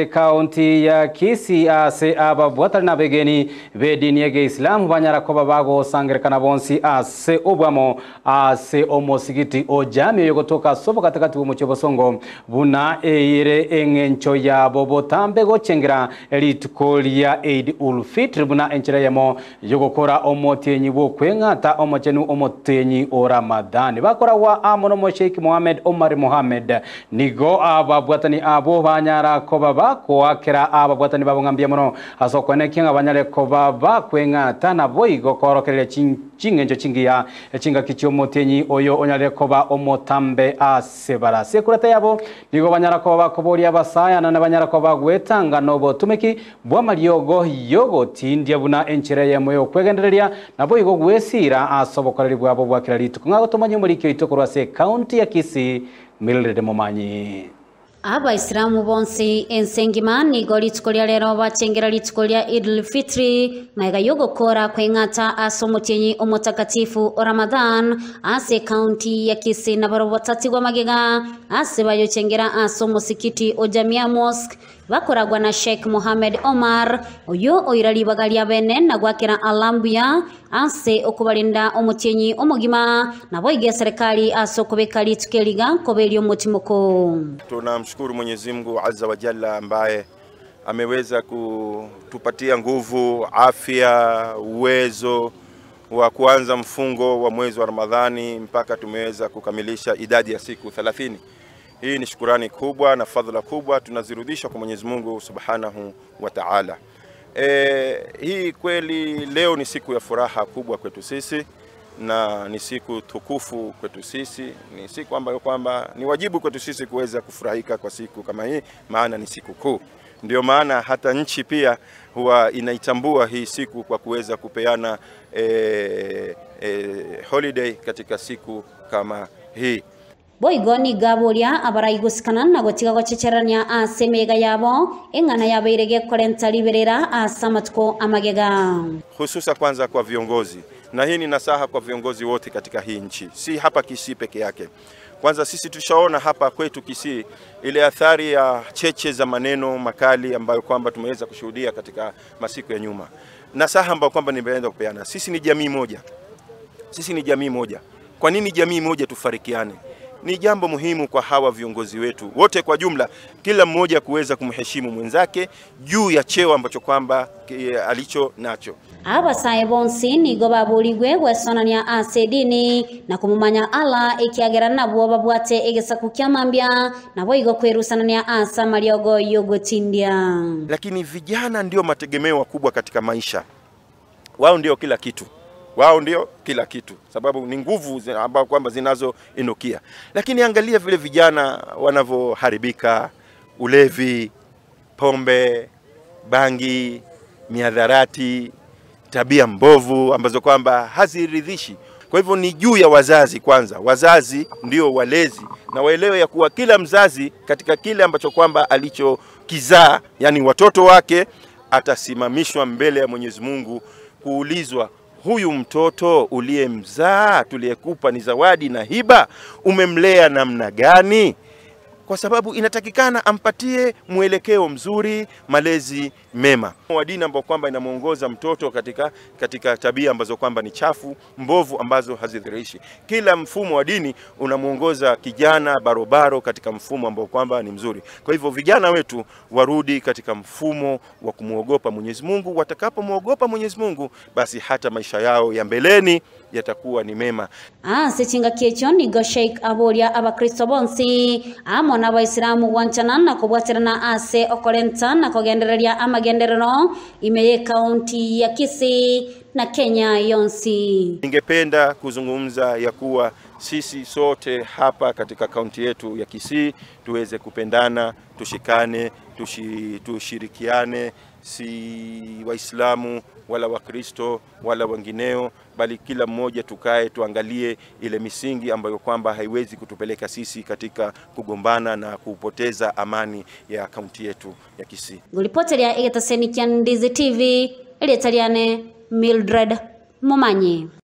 Kaunti ya Kisii ase ababwatani na begeni b'edini ya Islamu banyara koba bagosangerekana bonsi ase obwamo ase omosigiti ojami yogotoka sobo katikati bw'omochie Bosongo buna eire eng'encho yabo botambe gochengera rituko lya Eid ul Fitr buna enchera yamo yogokora omotenyi bwokweng'ata omochenu omotenyi o Ramadhani bakora wa amo no Sheikh Mohammed Omar Mohammed nigo ababwatani abo banyara koba bakoakera ababwatani babo ngambia mono asokone kinga banyare koba bakweng'ata nabo igo korokerera ching'encho chingiya chingaki chiomotenyi oyo onyare koba omotambe ase barase kurata yabo nigo banyara koba bakoboria abasaya na banyara koba gwetanga nobo tumeki bwa mariogo yogo tindia buna enchera yamo kwegendereria nabo igo gwesira asobokoreri bwabo bwakira rituko ng'ago tomanye muri kyo itokorwa se county ya Kisii Mildred Momanyi. Abaisilamu bonsi ensengima nigo rituko lya lero bachengera rituko lya Idul Fitri maiga yogokora kweng'ata ase omotienyi omotakatifu o Ramadhan ase county ya Kisii na baro batatigwa magega ase bayochengera ase omosikiti o Jamia Mosque bakoragwa na Sheikh Mohammed Omar oyo oirali bagalia bene na gwakera alambuya ase okubalinda omotienyi omogima nabo ige serikali ase okubeka rituko eliga nkobeli omotimoko. Tunamshukuru Mwenyezi Mungu Azza wa Jalla ambaye ameweza kutupatia nguvu, afya, uwezo wa kuanza mfungo wa mwezi wa Ramadhani mpaka tumeweza kukamilisha idadi ya siku 30. Hii ni shukurani kubwa na fadhila kubwa tunazirudisha kwa Mwenyezi Mungu Subhanahu wa Ta'ala. Hii kweli leo ni siku ya furaha kubwa kwetu sisi na ni siku tukufu kwetu sisi, ni siku ambayo kwamba ni wajibu kwetu sisi kuweza kufurahika kwa siku kama hii, maana ni siku kuu. Ndio maana hata nchi pia huwa inaitambua hii siku kwa kuweza kupeana holiday katika siku kama hii. Boigoni gaboria abaraigusikana na gotiga gochecherania ase mega yabo eng'ana yabeirege korenta liberera ase amatuko amagega. Hususa kwanza kwa viongozi, na hii ni nasaha kwa viongozi wote katika hii nchi, si hapa Kisii peke yake. Kwanza sisi tushaona hapa kwetu Kisii ile athari ya cheche za maneno makali ambayo kwamba tumeweza kushuhudia katika masiku ya nyuma. Nasaha ambayo kwamba nimeenda kupeana, sisi ni jamii moja. Sisi ni jamii moja. Kwa nini jamii moja tufarikiane? Ni jambo muhimu kwa hawa viongozi wetu wote kwa jumla, kila mmoja kuweza kumheshimu mwenzake juu ya cheo ambacho kwamba alicho nacho. Abasaye bonsi nigo babuligwe gwesonania ase dini na kumumanya Allah ekiagera nabwo babwate egesaku kyamambia nabo igo kwerusanania asa mariogo yogotindia. Lakini vijana ndio mategemeo makubwa katika maisha. Wao ndio kila kitu. Wao ndio kila kitu, sababu ni nguvu ambao kwamba zinazoinukia. Lakini angalia vile vijana wanavyoharibika, ulevi, pombe, bangi, miadharati, tabia mbovu ambazo kwamba haziridhishi. Kwa hivyo ni juu ya wazazi kwanza. Wazazi ndio walezi, na waelewe ya kuwa kila mzazi katika kile ambacho kwamba alichokizaa, yani watoto wake, atasimamishwa mbele ya Mwenyezi Mungu kuulizwa, huyu mtoto uliyemzaa, tuliyekupa ni zawadi na hiba, umemlea namna gani? Kwa sababu inatakikana ampatie mwelekeo mzuri, malezi mema. Wa dini ambao kwamba inamuongoza mtoto katika tabia ambazo kwamba ni chafu, mbovu ambazo hazidhirishi. Kila mfumo wa dini unamuongoza kijana barobaro katika mfumo ambao kwamba ni mzuri. Kwa hivyo vijana wetu warudi katika mfumo wa kumuogopa Mwenyezi Mungu. Watakapomuogopa Mwenyezi Mungu, basi hata maisha yao ya mbeleni yatakuwa ni mema. Ase chingaki echo nigo Sheikh aboria abakristo bonsi amo na Waislamu wanchana na kubwaterana ase okorenta na kogendereria amagenderero imeye kaunti ya Kisii na Kenya yonsi. Ningependa kuzungumza ya kuwa sisi sote hapa katika kaunti yetu ya Kisii tuweze kupendana, tushikane, tushirikiane, si Waislamu wala Wakristo wala wengineo, bali kila mmoja tukae tuangalie ile misingi ambayo kwamba haiwezi kutupeleka sisi katika kugombana na kupoteza amani ya kaunti yetu ya Kisii. Ngulipotela egetaseni kya Ndizi TV, Elietaliane Mildred Momanyi.